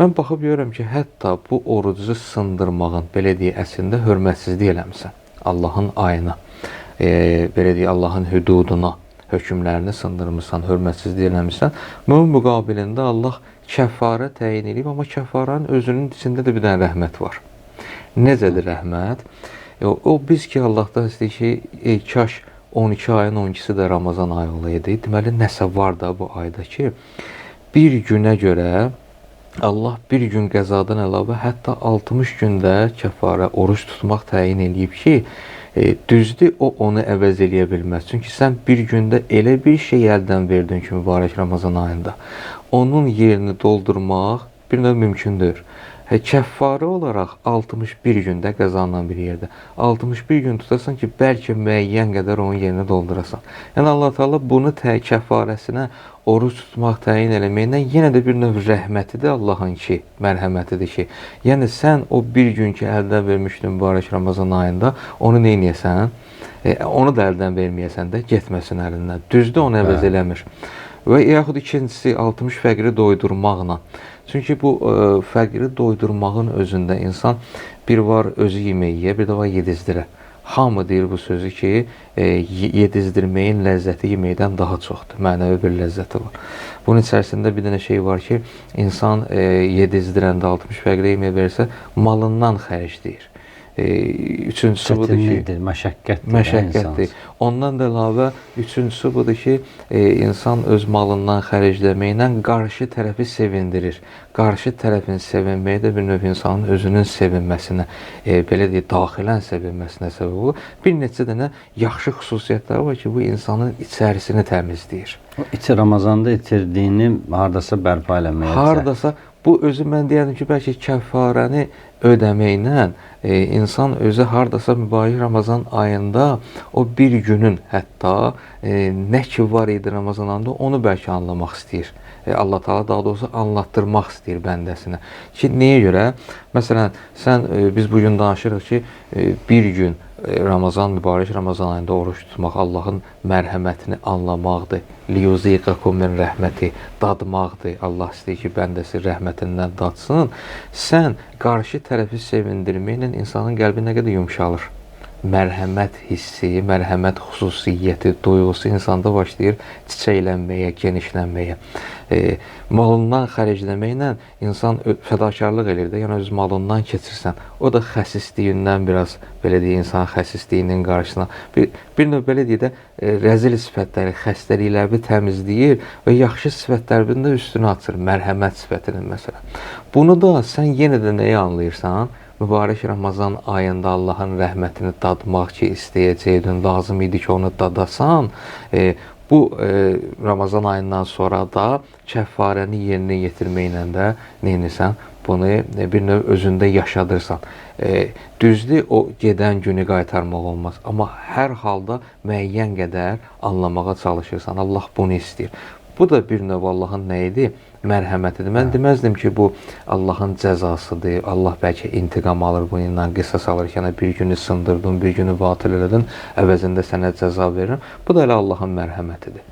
Mən baxıb görürəm ki, hətta bu orucu sındırmağın, belə deyək, əslində hörmətsizlik eləmisən Allahın ayına, belə deyək, Allahın hüduduna, hökmlərini sındırmısan, hörmətsizlik eləmisən. Bunun müqabilində Allah kəffarə təyin eləyib, amma kəffarənin özünün içində də bir dənə rəhmət var. Necədir rəhmət? O biz ki Allahdan istəyir ki, kaş 12 ayın 12-si də Ramazan ayı olaydı. Deməli nəsə var da bu ayda ki, bir günə görə Allah bir gün qəzadan əlavə hətta 60 gündə kəffarə oruc tutmaq təyin eləyib ki, düzdür, o onu əvəz eləyə bilməz. Çünki sən bir gündə elə bir şey əldən verdin ki, mübarək Ramazan ayında. Onun yerini doldurmaq bir növ mümkündür. Kəffarə olaraq 61 gündə qəzanla bir yerdə 61 gün tutasan ki, bəlkə müəyyən qədər onun yerini doldurasan. Yəni Allah Teala bunu kəffarəsinə oruc tutmaq təyin eləməklə yenə də bir növ rəhmətidir Allahın ki, mərhəmətidir ki. Yəni sən o bir gün ki əldən vermişdin mübarək Ramazan ayında, onu nə eləyəsən? Onu da əldən verməyəsən də getməsin əlindən. Düzdür, onu əvəz eləmir. Və yaxud ikincisi 60 fəqiri doydurmaqla. Çünki bu fəqiri doydurmağın özündə insan bir var özü yemək yeyə, bir də var yedizdirə. Hamı deyir bu sözü ki, yedizdirməyin ləzzəti yeməkdən daha çoxdur. Mənəvi bir ləzzəti var. Bunun içərisində bir dənə şey var ki, insan yedizdirəndə 60 fəqirə yemək versə, malından xərcləyir. Üçüncüsü budur ki, məşəqqətdir. Məşəqqətdir. Ondan da əlavə üçüncüsü budur ki, insan öz malından xərcləməklə qarşı tərəfi sevindirir. Qarşı tərəfin sevinməyi də bir növ insanın özünün sevinməsinə, belə deyək, daxilən sevinməsinə səbəb olur. Bir neçə dənə yaxşı xüsusiyyətləri var ki, bu insanın içərisini təmizləyir. O içi Ramazanda itirdiyini hardasa bərpa eləməyə. Hardasa bu özü mən deyərdim ki, bəlkə kəffarəni ödəməklə insan özü hardasa mübarək Ramazan ayında o bir günün hətta nə ki var idi Ramazan ayında onu bəlkə anlamaq istəyir. Allah Teala daha doğrusu anlatdırmaq istəyir bəndəsinə. Ki nəyə görə? Məsələn, sən biz bu gün danışırıq ki, bir gün Ramazan, mübarək Ramazan ayında oruc tutmaq Allahın mərhəmətini anlamaqdır. Liyuziqakum min rəhməti, dadmaqdır. Allah istəyir ki, bəndəsi rəhmətindən dadsın. Sən qarşı tərəfi sevindirməklə insanın qəlbi nə qədər yumşalır. Mərhəmət hissi, mərhəmət xüsusiyyəti, duyğusu insanda başlayır çiçəklənməyə, genişlənməyə. Malından xərcləməklə insan fədakarlıq eləyir də, yəni öz malından keçirsən. O da xəsisliyindən biraz, belə deyək, insanın xəsisliyinin qarşısına. Bir növ belə deyək də, rəzil sifətləri, xəstəlikləri təmizləyir və yaxşı sifətlərinin də üstünü açır, mərhəmət sifətinin məsələn. Bunu da sən yenə də nəyi anlayırsan? Mübarək Ramazan ayında Allahın rəhmətini dadmaq ki, istəyəcəydin, lazım idi ki, onu dadasan. Bu Ramazan ayından sonra da kəffarəni yerinə yetirməklə də neynirsən? Bunu bir növ özündə yaşadırsan. Düzdür, o gedən günü qaytarmaq olmaz. Amma hər halda müəyyən qədər anlamağa çalışırsan. Allah bunu istəyir. Bu da bir növ Allahın nə idi? Mərhəmətidir. Mən deməzdim ki, bu Allahın cəzasıdır. Allah bəlkə intiqam alır bununla, qisas alır ki, yəni bir günü sındırdın, bir günü batıl elədin, əvəzində sənə cəza verirəm. Bu da elə Allahın mərhəmətidir.